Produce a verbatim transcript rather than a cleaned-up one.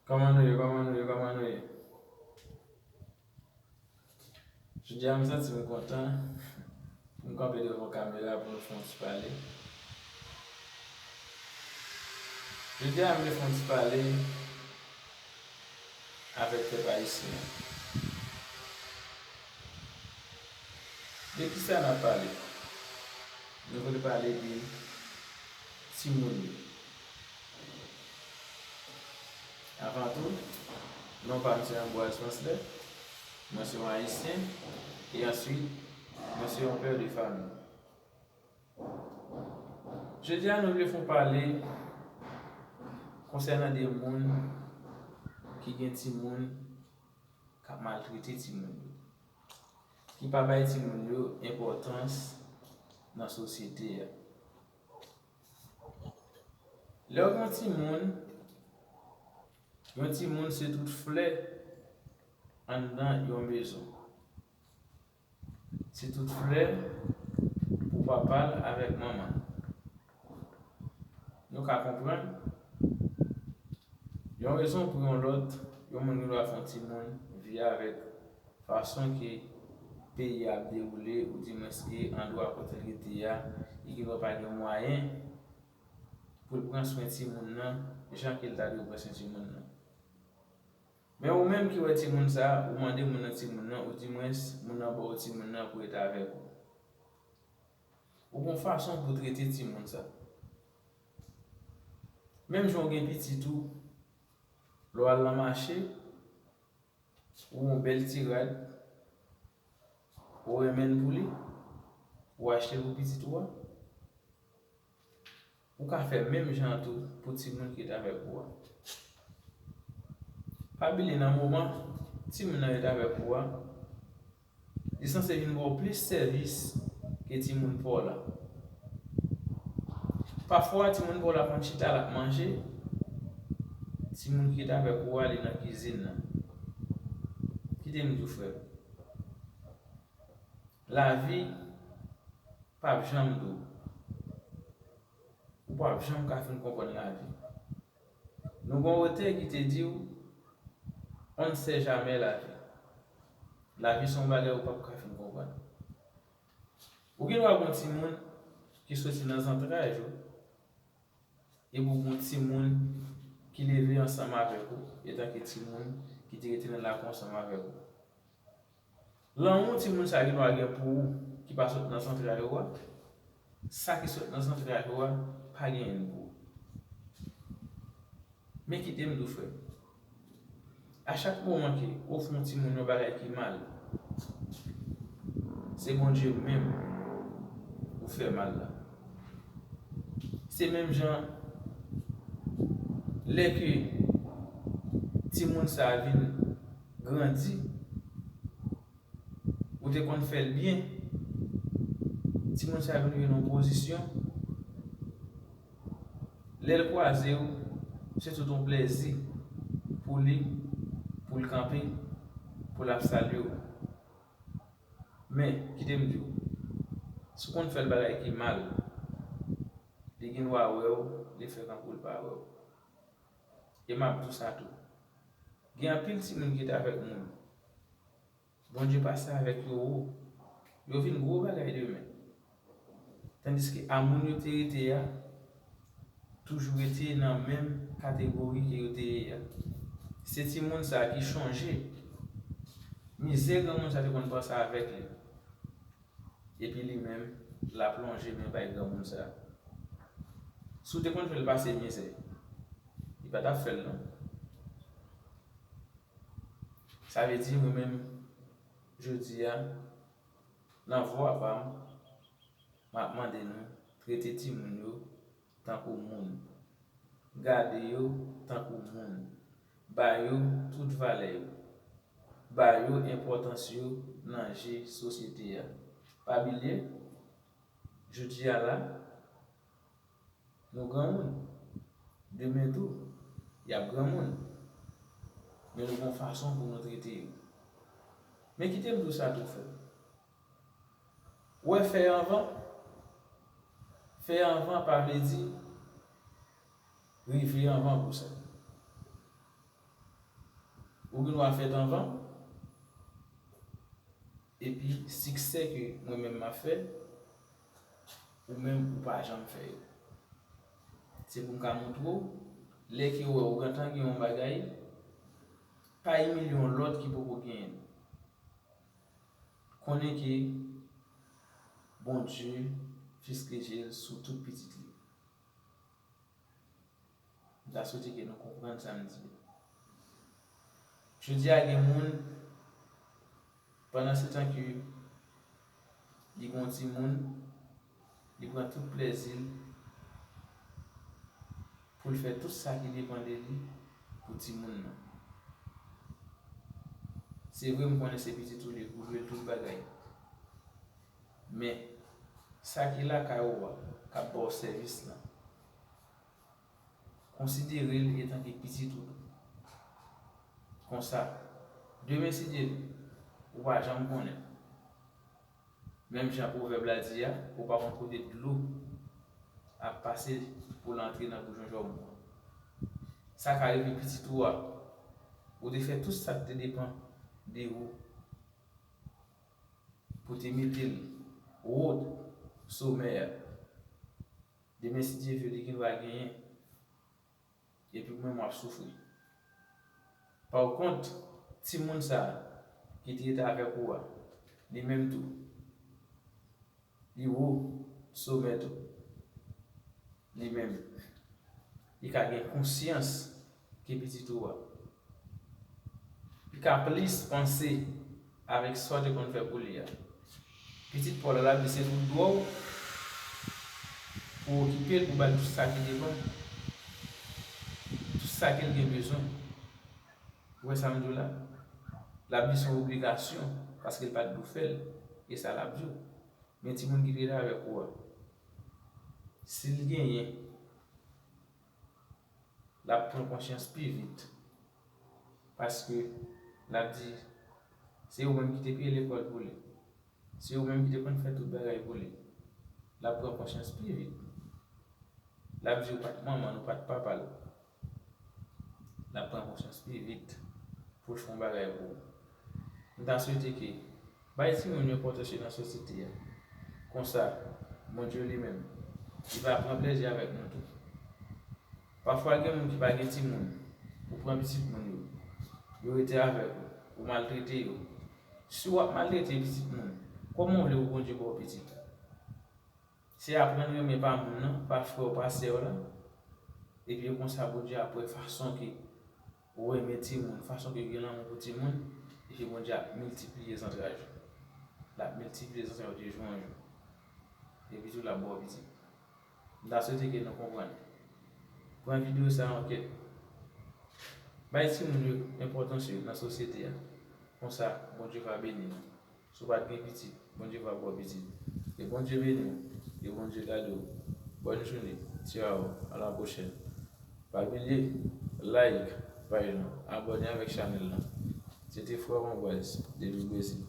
Kòman nou ye? Kòman nou ye? Kòman nou ye? Jodi a, m santi m kontan pou m kanpe devan kamera pou nou fè yon ti pale. Jodi a, m vle fè yon ti pale avèk pèp ayisyen an. De kisa n ap pale? Nou vle pale de timoun yo. Avan tou, non pa m se Ambroise Mansley, mwen se yon Ayisyen, e answit, mwen se yon pè de fanmi. Jodi a, nou vle fè yon pale konsènan de moun ki gen timoun k ap maltrete timoun yo, ki pa bay timoun yo enpòtans nan sosyete a. Lè w gen yon timoun, yon timoun se tout flè anndan yon mezon. Se tout flè pou papa l avèk manman l. Nou ka konprann, yon rezon pou yon lòt, yon moun gen dwa fè yon timoun viv avèk fason ke peyi a ap dewoule, oudimwens ke andwa kote l rete a, li gen dwa pa gen mwayen pou l pran swen timoun nan jan ke l ta dwe pran swen timoun nan. Men ou menm ki wè timoun sa a, ou mande moun nan timoun nan, oudimwens moun nan ba w timoun nan pou rete avèk ou. Ou gon fason pou w trete timoun sa a. Menm jan w gen pitit ou, lè w al nan mache, ou yon bèl ti rad, ou renmen l pou li, ou achte l pou pitit ou a, ou ka fè menm jan an tou pou timoun ki ret avèk ou a. Pa bliye nan moman timoun nan ret avèk ou a, li sanse vin ba w plis sèvis ke timoun pa w la. Pafwa, timoun pa w la konn chita l ap manje, timoun ki ret avèk ou a, li nan kizin nan. Kite m di w, frè m, lavi p ap janm dou. Ou p ap janm ka fin konprann lavi. Nou gon otè ki te di w, on ne sait jamais la vie. Lavi se yon bagay ou p ap ka fin konprann. Ou gen dwa gon timoun ki soti nan zantray ou, epi w gon timoun ki leve ansanm avèk ou, etanke timoun ki te rete nan lakou ansanm avèk ou. Lanmou timoun sa gen dwa gen pou ou ki pa sot nan zantray ou a, sa ki sot nan zantray ou a pa genyen l pou ou. Men kite m di w, frè m, a chak moman ke ou fè yon timoun yon bagay ki mal, se Bondye menm ou fè mal la. Se menm jan lè ke timoun sa a vin grandi, ou te konn fè l byen, timoun sa a vin rive nan yon pozisyon, lè l kwaze w, se tout yon plèzi pou li, pou l kanpe, pou l ap salye w. Men, kite m di w, si w konn fè l bagay ki mal, li gen dwa wè w, li fè kankou l pa wè w. E m ap di w sa tou. Gen anpil timoun ki te avèk moun. Bondye pase avèk yo wo. Yo vin gwo bagay demen. Tandiske a moun yo te rete a, toujou rete nan menm kategori ke yo te ye a. Se timoun sa a ki chonje mizè granmoun sa a te konn pase avèk li. Epi li menm, l ap lonje men bay granmoun sa a. Si w te konn fè l pase mizè, li pa t ap fè l non. Sa vle di, mwen menm, jodi a, nan vwa pa m, m ap mande nou trete timoun yo tankou moun. Gade yo tankou moun. Ba yo tout valè yo. Ba yo enpòtans yo nan je sosyete a. Pa bliye, jodi a la, nou granmoun. Demen tou, y ap granmoun. Men nou gon fason pou nou trete yo. Men kite m di w sa tou, frè m. Ou wè fè anvan, fè anvan pa vle di rive anvan pou sa. Ou gen dwa fèt anvan, epi siksè ke mwen menm m ap fè, ou menm ou pa janm fè yo. Se pou m ka montre w, lè ke w wè ou gentan gen yon bagay, pa imilye yon lòt ki poko genyen l. Konnen ke Bondye fiske je l sou tout pitit li. M ta swete ke nou konprann sa m di a. Jodi a, gen moun, pandan se tan ke li gen yon timoun, li pran tout plèzi l pou l fè tout sa ki depann de li pou timoun nan. Se vre, m konnen se pitit ou li ye, ou dwe l tout bagay. Men, sa ki lakay ou a, k ap ba w sèvis lan, konsidere l etanke pitit ou tou. Konsa, demen, si Dye vle, ou pa janm konnen. Menm jan pwovèb la di a, ou pa konn kote dlo ap pase pou l antre nan bouch yon jòmou. Sa ka rive pitit ou a, ou te fè tout sa k te depann de ou pou te mete l wo somè a. Demen, si Dye vle, li gen dwa genyen. Epi ou menm w ap soufri. Pawkont, timoun sa a ki te rete avèk ou a, li menm tou, li wo somè tou. Li menm, li ka gen konsyans ke pitit ou a. Li ka plis panse avèk sa w te konn fè pou li a. Pitit pa w la, l ap di se pou dwa w pou w okipe l, pou w ba l tout sa ki depann, tout sa ke l gen bezwen. Ou wè sa m di w la? L ap di se yon obligasyon, paske l pa t dwe fè l, e sa l ap di w. Men timoun ki te rete avèk ou a, si l genyen, l ap pran konsyans pi vit. Paske l ap di, se ou menm ki te peye lekòl pou li. Se ou menm ki te konn fè tout bagay pou li. L ap pran konsyans pi vit. L ap di ou pa t manman l, ou pa t papa l. L ap pran konsyans pi vit pou l fè yon bagay pou ou. M ta swete ke bay timoun yo enpòtans yo nan sosyete a. Konsa, Bondye li menm, li va pran plezi avèk nou tou. Pafwa, gen moun ki pa gen timoun, ou pran pitit moun yo, yo rete avèk ou, ou maltrete yo. Si w ap maltrete pitit moun, kòman w vle pou Bondye ba w pitit? Se aprann renmen pa moun nan, pa frè w, pa sè w la. Epi konsa, Bondye ap wè fason ke ou renmen timoun, fason ke w gen lanmou pou timoun, epi Bondye ap miltipliye zantray ou. L ap miltipliye zantray ou de jou an jou. Epi tou, l ap ba w pitit. M ta swete ke nou konprann. Pran videyo sa a an kèk. Bay timoun yo enpòtans yo nan sosyete a. Konsa, Bondye va beni nou. Si w pa t gen pitit, Bondye va ba w pitit. Ke Bondye beni w, ke Bondye gade w. Bòn jounen, tchao, a la pwochèn. Pa bliye, like paj lan, abòne avèk chanèl lan. Se te frè w Anbwaz, depi Brezil.